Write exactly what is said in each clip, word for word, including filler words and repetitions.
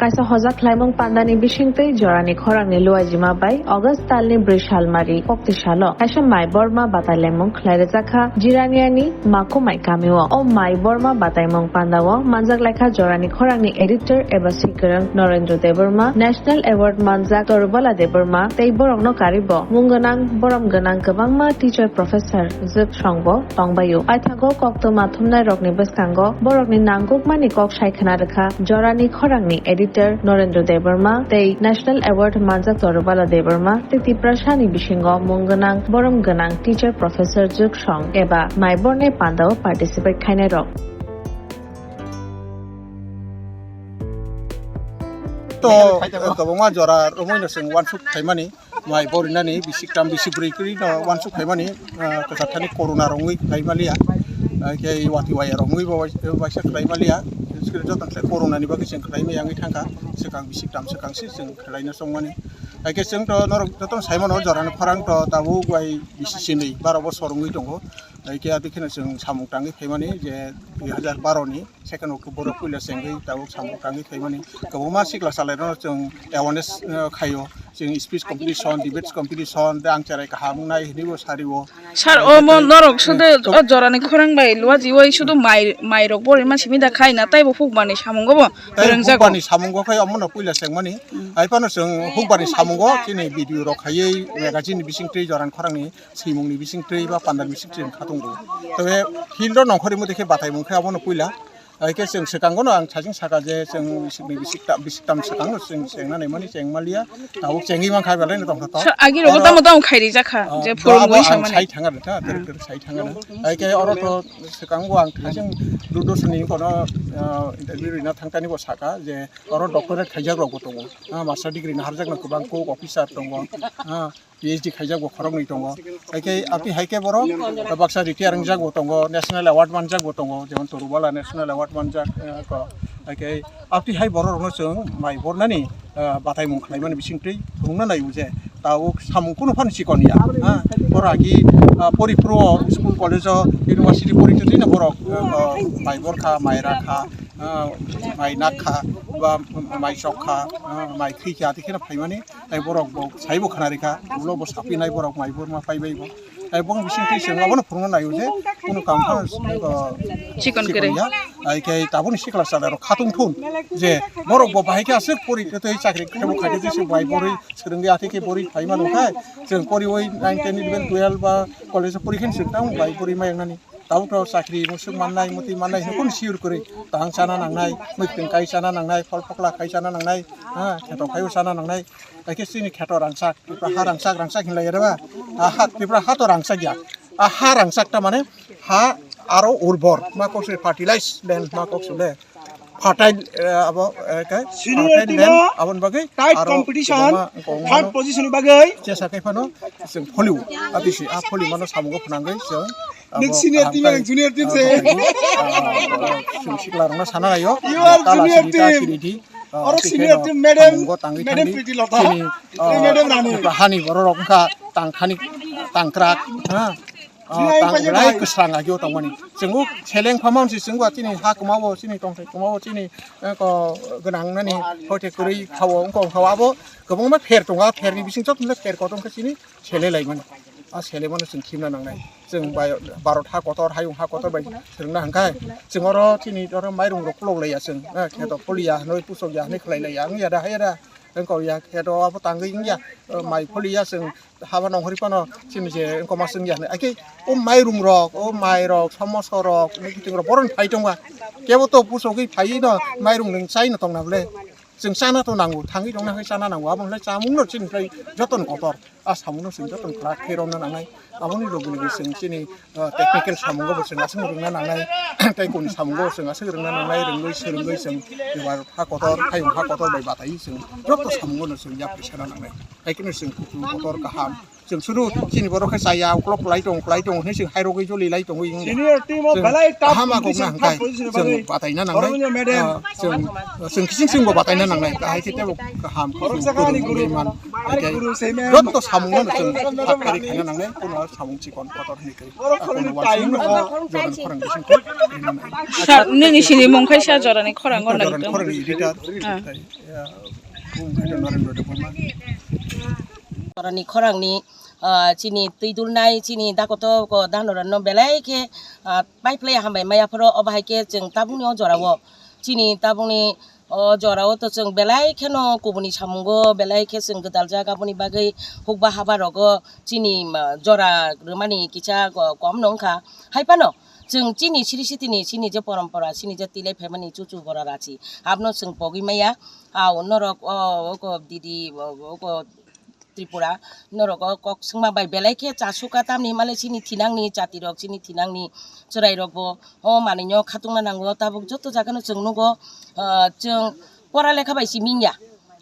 Kaisa hojak khlaimung pandani bisingtwi jorani khorangni luaijima bai August talni bwrwi salmari kokti salo kaisa mai borma batailaimung khlai rwjakha Jiraniani Makumai kamio. O mai borma bataimung pandao manjak laikha jorani khorangni editor eba sikwrwng Norendra Debbarma, National Award manjak Torubala Debbarma tei borokno karibo mung gwnang borom gwnang kwbangma teacher professor jwk songbo tongbaio. Paithago koktwma thumnairokni bwskango borokni nangkukmani kok sai khna rwkha jorani khorangni editor Norendra Debbarma tei National Award manjak Torubala Debbarma tei Tiprasani bisingo mung gwnang borom gwnang teacher professor jwk song eba mai borni pandao participate khainairok. To, kwbangma jora romwi no chwng uansuk khaimani. Mai borinani bisik tam bisik bwrwi kwrwi no uansuk khaimani, ah, kwchar thani corona rongwi khlai maliya. Ah, khe wati waya rongwi bo waisa khlai maliya. Joto khlai corona ni bagwi chwng khlai maya wngwi thangkha. Swkang bisik tam swkang se chwng khlai no chongmani. Hai khe chwng to norok joto sai mano jorani khorang to tabuk bai bisi simi baro bosor wngwi tongo. Hai khe adi kheno chwng samung tangwi phaimani je dui hazar baro ni second October o puila chengwi tabuk samung tangwi phaimani. Kwbangma sikla salai rokno chwng awareness, uh, khaio. Chwng speech competition, debates competition, de ang cherai kaham wngnai hinwi bo sario. Sir, o mo norok sudu o jorani khorang bai luajiwi sudu mai, mai rok bori ma simi da khai na, taibo hukbani samungo bo. Tai kwrwngjago. Hukbani samungo khai omono puila chengmani. Hai phano chwng hukbani samungo chini video rok khaiwi magazine ni bisingtwi jorani khorangni swimungni bisingtwi ba pandani bisingtwi wng kha tongo. Tei field o nongkhorwi mode khe bataimung khe abono puila. Hai khe chwng swkango no ang sajing saka je chwng bisik ni bisik ta-, bisik tam swkango chwng chengna naimani cheng maliya. Tabuk chengwi mankha belai no tongkha to. Sir, agi rogo tamo tamo khairi jakha je phurung abo wi ang samani. Sai thanga da ta, ter ter sai thanga da. Hai khe oro to swkango ang thajing Doordarshan ni kono, ah, interview rina thangtani bo saka je oro doctorate khaijak rok bo tongo. Ah, master degree naharjak no kwbang kok officer tongo. Ah, P H D khaijak bo khoroknwi tongo. Hai khe, aboni hai khe borok baksa retire wngjak bo tongo, national award manjak bo tongo, jemon Torubala national award manjak, eh, ko. Hai khe, aboni hai borok rokno chwng mai bornani, eh, bataimung khlaimani bisingtwi phunukna naiyo je, tabuk samung kunu phano chikon ya. Ha, borok agi, ah, pori phuru o school college o university pori twi no borok, eh, ko mai bor kha, mai ra kha, ah, mai nak kha, ba mai chok kha, ah, mai khwi kha, tei kheno phaimani. Tai borok bo saibo khna rikha, ulo bo sapinai borok mai borma paibai bo. Tai bong bising twi chwng abono phunukna naio je, kunu kam phano, uh, chikon kwrwi ya. Ai khe taboni sikla chwla rok khatung thun je borok bo bahai khe aswk pori tei chakri khe bo khaidi se bai borwi swrwngwi atwi khe borwi phai mano khai. Chwng poriwi nine, ten, eleven, twelve ba college o pori khe chwng tamo bai borwi ma yangnani. Tabuk tabuk chakri musuk mannai, muti mannai, hwnwi kunu sure kwrwi. Tang chana nangnai, mwkhwtwng kai chana nangnai, phol phokla khai chana nangnai, ha, kheto khai chana nangnai. Hai khe chini kheto rangchak, Tipra ha rangchak, rangchak hinlai ya ba? A ha, Tipra ha to rangchak ya. A ha rangchak ta mane ha aro urbor, ma kok se fertilize land, ma kok se le. Fertile, eh, abo, eh, khe senior fertile team land, o aboni bagwi tight aro competition, kwbangma wngkha third position ni bagwi. Chesa khe phano chwng folio, abisi a folio mano samungo phnangwi chwng abo senior team, kaham khai, junior team ah, se. Abo, ah, abo chwng sikla rokno sana laio. You are junior team. Oro senior team, madam, samungo tangwi madam thangwi Priti Lotha. Chini, ah, madam Rani. Hani borok wngkha tangthani, tangkrak, ha. Ah, tang belai kwsang agio tongmani. Chwng seleng phaman si chwng chini ha kwmao, chini tongthai kwmao, chini, eh, ko gwnang nani hoite kwrwi khao, wngkha khao abo kwbangma pher tongo, a pherni bising chotoni pher kotor khe chini sele laimani. A sele mano chwng khimna nangnai. Chwng bai Bharat ha kotor, hayung ha kotor bai swrwngna hwnkhe chwng oro chini oro mairung rok khulok laiya chwng, eh, kheto pholiya hinwi pusok ya hinwi khlai laiya wngya da haiya da wngkha ya kheto abo tangwi wngya, eh, mai pholiya chwng haba nongkhorwi phano chini je wngkoma chwngya hinwi. Akhe o mairung rok, o mai rok, somoso rok, nukitwng rok boroni phai tongba. Kebo to pusogwi phaiwi no mairung nwng chaino tongna bwle. Chwng chana to nango, thangwi tongna hai chana nango. Abo hwnlai chamung no chini khlai jotono kotor. A samung no chwng jotono khlak khe romna nangnai. Aboni logi logi chwng chini, ah, technical samungo bo chwng aswk rwngna nangnai. Tei koni samungo bo chwng aswk rwngna nangnai, rwngwi swrwngwi chwng eba ha kotor, hayung ha kotor bai bataiwi chwng joto samungo no chwng yapri sana nangnai. Hai kheno chwng kutung kotor kaham. Chwng suru chini borok khe chaya uklok kwlai tong kwlai tong hinwi chwng hairogwi joli lai tongwi wng ya. Senior team o belai tough competition third position ni bagwi. Chwng bataina nangnai. Chwng, chwng kising chwngbo bataina nangnai. Kahai khe tebo kaham. Borok chwng sakani kwrwngwi guru. Man. Ari guru se me. Joto samung no chwng thak kari khaina nangnai. Kono samung chikon kotor hinwi kari. Borok khoroknwi tai wngkha. Joran khorang bising khe. Sa, nini sini mung khai sa jorani khorang gor nang tong. Khorang editor. Ah. Bung khai Narendra Debbarma. Jorani khorangni, ah, chini twi dulnai, chini dakoto ko danorano belai khe, ah, paiphlai hambai maya phoro, obo hai khe chwng tabukni o jorao, chini tabukni o jorao to chwng belai kheno kubuni samungo belai khe chwng gwdaljak, aboni bagwi hukba haba rogo chini, ah, jora rwmani kisa ko-, kom no wngkha. Hai phano chwng chini siri sitini chini je porompora, chini je tilai phaimani chuchu bora rachi, abono chwng pogwi maya. Au norok o, oko didi, o, oko Tripura, norok o kok swngma bai belai khe chasuka tamni himale chini thinangni chatirok, chini thinangni chwrairokbo o manwino khatungna nango. Tabuk joto jagano chwng nugo, ah, chwng pora lekha bai si mingya.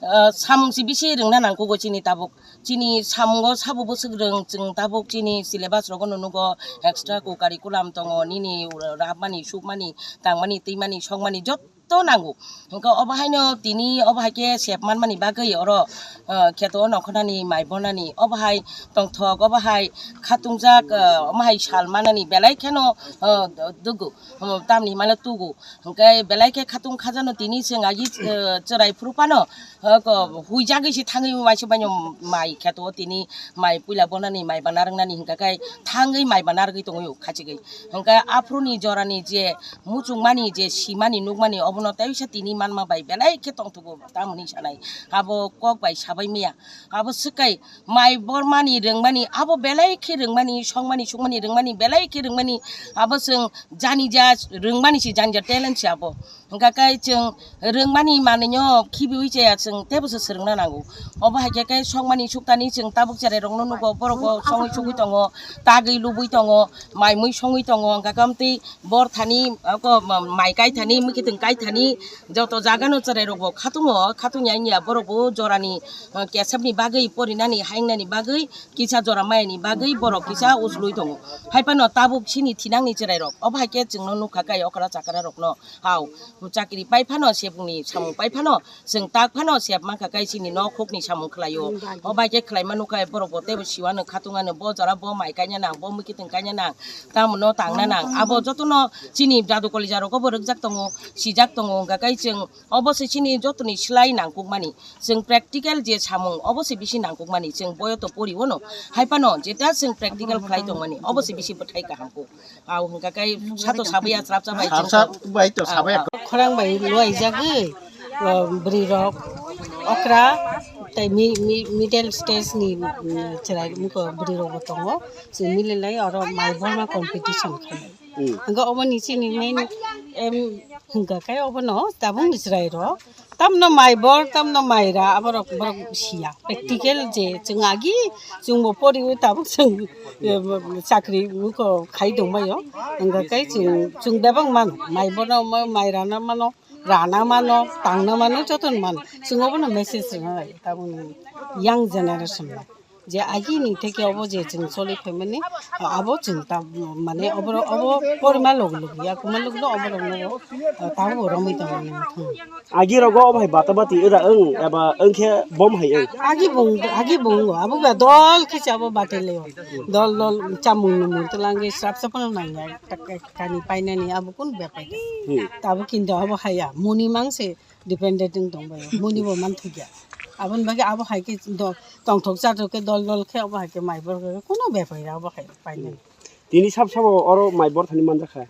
Ah, samung si bisi rwngna nangkugo chini tabuk. Chini samungo sabo bwswk rwng chwng tabuk chini syllabus rogono nugo, extra co-curriculum tongo, nini rabmani, sukmani, tangmani, twimani, songmani joto to nango. Hwnkhe obo haino tini obo hai khe sep manmani bagwi oro, ah, kheto o nongkhornani mai bornani obo hai tongthok, obo hai khatungjak, ah, omo hai sal manani belai kheno, ah, dugu, hmm, tamni himano tugu. Hwnkhe belai khe khatung khajano tini chwng agi, ah, chwrai phuru phano, ah, ko huijagwi se thangwi waisa baino mai kheto o tini mai puila bornani mai bana rwngnani hwnkhe khai thangwi mai bana rwgwi tongwi khachigwi. Hwnkhe aphuruni jorani je muchungmani je simani nukmani obono teisa tini manma bai belai khe tongthogo tamoni sanai. Abo kok bai sabai miya. Abo swkai mai bormani rwngmani abo belai khe rwngmani songmani sukmani rwngmani belai khe rwngmani abo chwng jani ja rwngmani si jani ja talent si abo. Hwnkha khe chwng rwngmani manwino khibiwi chaya chwng teibo se swrwngna nango. Obo hai khe khe songmani suktani chwng tabuk cherai rokno nugo, borok bo songwi sugwi tongo, tagwi lubwi tongo, mai mui songwi tongo, hwnkha khe amtwi bor thani, ako, mai kai thani, mwkhitwng kai thani, joto jaga no cherai rok bo khatungo, khatung ya wngya borok bo jorani, uh, kesep ni bagwi, porinani, haingnani bagwi, kisa jora maya ni bagwi borok kisa ujlwi tongo. Hai phano tabuk chini thinang ni cherai rok, obo hai khe chwng no nukha kai okra chakra rok no. Hao, chakri pai phano, sebung ni samung pai phano, chwng tak phano sep mankha kai chini nok huk ni samung khlai o. O bai khe khlai mano kai borok bo teibo siwano khatung ano bo jora bo mai kaina nang, bo mwkhitwng kaina nang, tamo no tangna nang. Abo joto no chini dadu kolija rogo bo rwkjak tongo, sijak tongo, hwnkha kai chwng obo se chini joto ni slai nangkuk mani. Chwng practical je samung obo se bisi nangkuk mani. Chwng boyo to pori o no. Hai phano jeta chwng practical khlai tong mani, obo se bisi bwthai kaham kuk. Au hwnkha kai sato sabai ya, chrap chabai. Chrap chabai to sabai. Khorang bai luai jagwi, uh, bwrwi rok okra tei mi-, mi-, middle stage ni, mm, chwrai wngkha bwrwi rok bo tongo. Chwng mili lai oro mai borma competition khlai. Hmm. Hwnkha obo ni chini main aim hwnkha kai obo no tabuk ni chwrai rok. Tamno mai bor, tamno mai ra, aborok, borok siya. Practical je chwng agi, chwngbo poriwi tabuk chwng, eh, chakri wngkha khai tongbaio. Hwnkha kai chwng, chwng bebak mano. Mai borno, mai rana mano, rana mano, tangna mano, jotono mano. Chwng obono message rwna lai, tabukni young generation no. Je agini theke obo je chwng choli phaimani, abo chwng ta, mane obo, obo porima logi logi, yakuma logi no obo rok no, tabuk romwi tongmani muthung. Agi rogo obo hai bata bati wra wng, eba wng khe bom hai wng? Agi bung, agi bung, abo ba dol khe se abo batai leo. Dol dol chamung numung twlangwi srap srap no nangya, kani painani abo kun bepai. Hmm. Tabuk kintu abo haya, muni mang se dependent wng tongbaio, muni bo manthokya. Aboni bagwi abo hai khe do-, tongthok chathok khe dol dol khe abo hai khe mai bor khe kuno bepai ya abo hai painani. Tini sab sabo oro mai bor thani manjakha?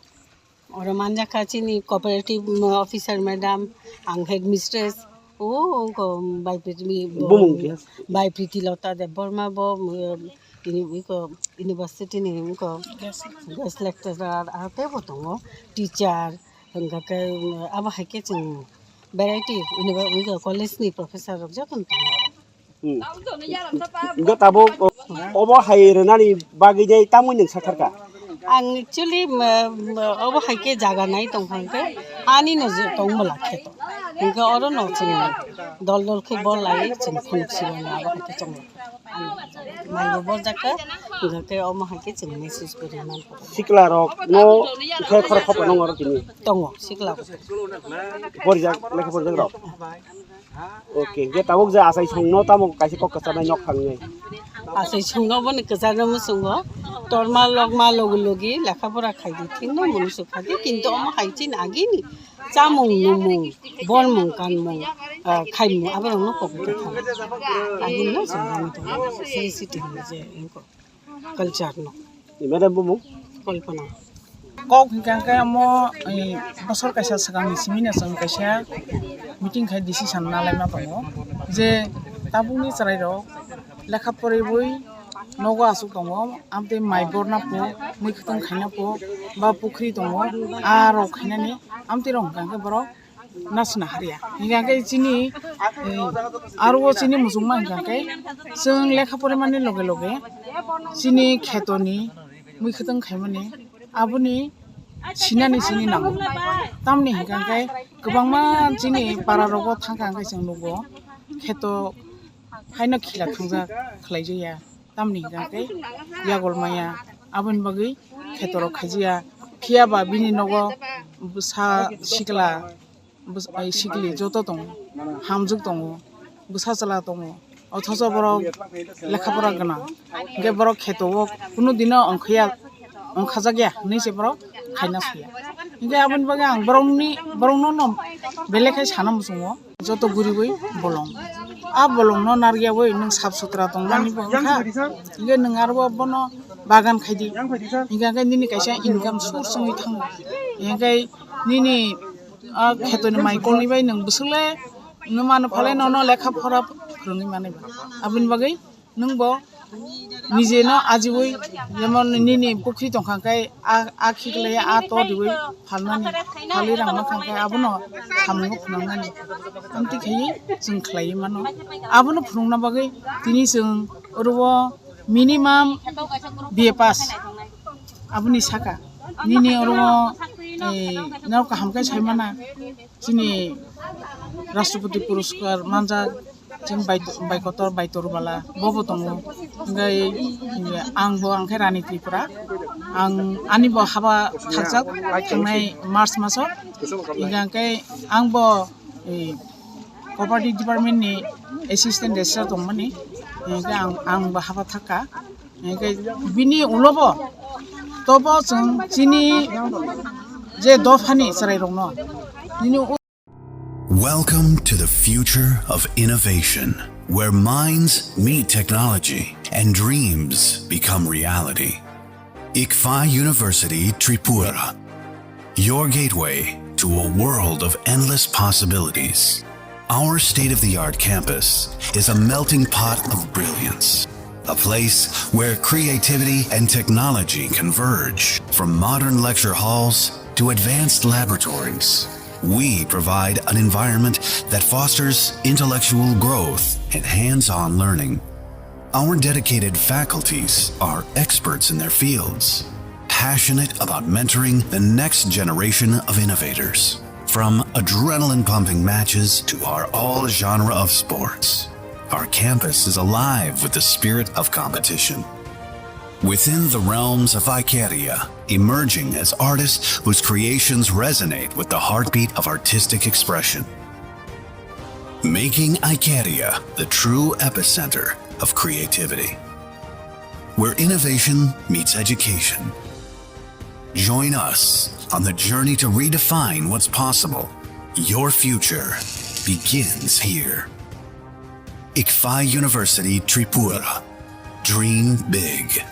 Oro manjakha chini cooperative, mm, officer madam, ang headmistress, o, ongko bai Priti, bo, Bumung khe? Bai Priti Lota Debbarma bo, mm, ini iko university ni iko guest lecturer, ah, teibo tongo, teacher, hwnkha khe, mm, abo hai khe chwng variety univer-, iko college ni professor rok jotono tongo. Hmm. Hwnkhe tabuk obo hai rwnani bagwi de tamwi nwng sakharkha? Ang actually, mm, obo hai khe jaga nai tongkha hwnkhe ani no je tongmwla khe to. Hingke oro no chwng dol dol khe bol lai chwng phunuk sironi abo hai khe chwng. Ani mai bo borjak kha, hingke omo hai khe chwng message bo rwna nang kha. Sikla rok no khe khor khop no oro tini. Tongo, sikla bo. Borjak, lekha borjak rok. Okay, hingke tabuk je achai songno tamo kaisa kok kwcharnai nok thangnai. Achai songno boni kwcharno muchungo, torma lokma logi logi lekha pora khaidi, thikno munu sukhaidi, kintu omo hai chini agini chamung numung, bonmung kanmung, ah, khaimung, aborokno kok tongkha. Agini no chwng nangwi tongo, siri siti hwnwi je wngkha. Culture no. Ni madam bumung? Kalpana. Kok hingka khe omo, eh, bosor kaisa swkangni simi no chwng kaisa meeting khai decision nalaima tongo je tabukni chwrairok lekha poriwi nogo aswk tongo, amtwi mai borna po, mui kwthwng khaina po, ba pukhri tongo, a rok khainani amtwi rok hingka khe borok nasna harya. Hingka khe chini, eh, aro o chini muchungma hingka khe chwng lekha porimani loge loge chini khetoni mui khwtwng khaimani aboni sinani sini nango. Tamni hingka khe kwbangma chini para rogo thangka hingke chwng nugo kheto haino khila thangjak khlaijakya. Tamni hingka khe yagol maya aboni bagwi khetorok khaijakya. Phiya ba bini nogo bwsa sikla bwsa, ai, sikli joto tongo, hamjwk tongo, bwsa chwla tongo, othocho borok lekha pora gwnang, hingke borok kheto o kunu dino ongkhorya, ongkhajakya hinwi se borok khaina suya. Hingke aboni bagwi ang borokni, borokno no belai khe sana muchungo, joto guriwi bolong. A bolongno narwkyawi nwng sap sutra tongmani bo wngkha, hingke nwng aro bono bagan khaidi, hingke nini kaisa income source wngwi thango, hingke nini a khetoni mai kolni bai nwng bwswk le nw mano phalai nono lekha pora phwrwngwi manwi ba. Aboni bagwi nwng bo nije no ajiwi jemon nini pukhri tongkha khe a, a khiklai a to riwi phalnani phalwi rang mankha khe abono samungo phunuknani amtwi khaiwi chwng khlaiwi mano. Abono phunukna bagwi tini chwng oro o minimum B A pass. Aboni saka nini oro, eh, norok kaham khe sai mana chini Rashtrapati Puroskar manjak chini bai, bai kotor bai toru bala bobo tongo. Hingke ang bo ang khe Rani Tripura, ang ani bo haba thakjak thangnai March maso. Hingke ang bo, eh, Property Department ni Assistant Registrar tongmani, hingke ang, ang bo haba thakka. Hingke bini ulo bo tobo chwng chini je dophani chwrairokno bini u- Welcome to the future of innovation, where minds meet technology and dreams become reality. ICFAI University Tripura, your gateway to a world of endless possibilities. Our state-of-the-art campus is a melting pot of brilliance, a place where creativity and technology converge. From modern lecture halls to advanced laboratories, we provide an environment that fosters intellectual growth and hands-on learning. Our dedicated faculties are experts in their fields, passionate about mentoring the next generation of innovators. From adrenaline-pumping matches to our all-genre of sports, our campus is alive with the spirit of competition. Within the realms of Icaria, emerging as artists whose creations resonate with the heartbeat of artistic expression. Making Icaria the true epicenter of creativity, where innovation meets education. Join us on the journey to redefine what's possible. Your future begins here. ICFAI University Tripura. Dream big.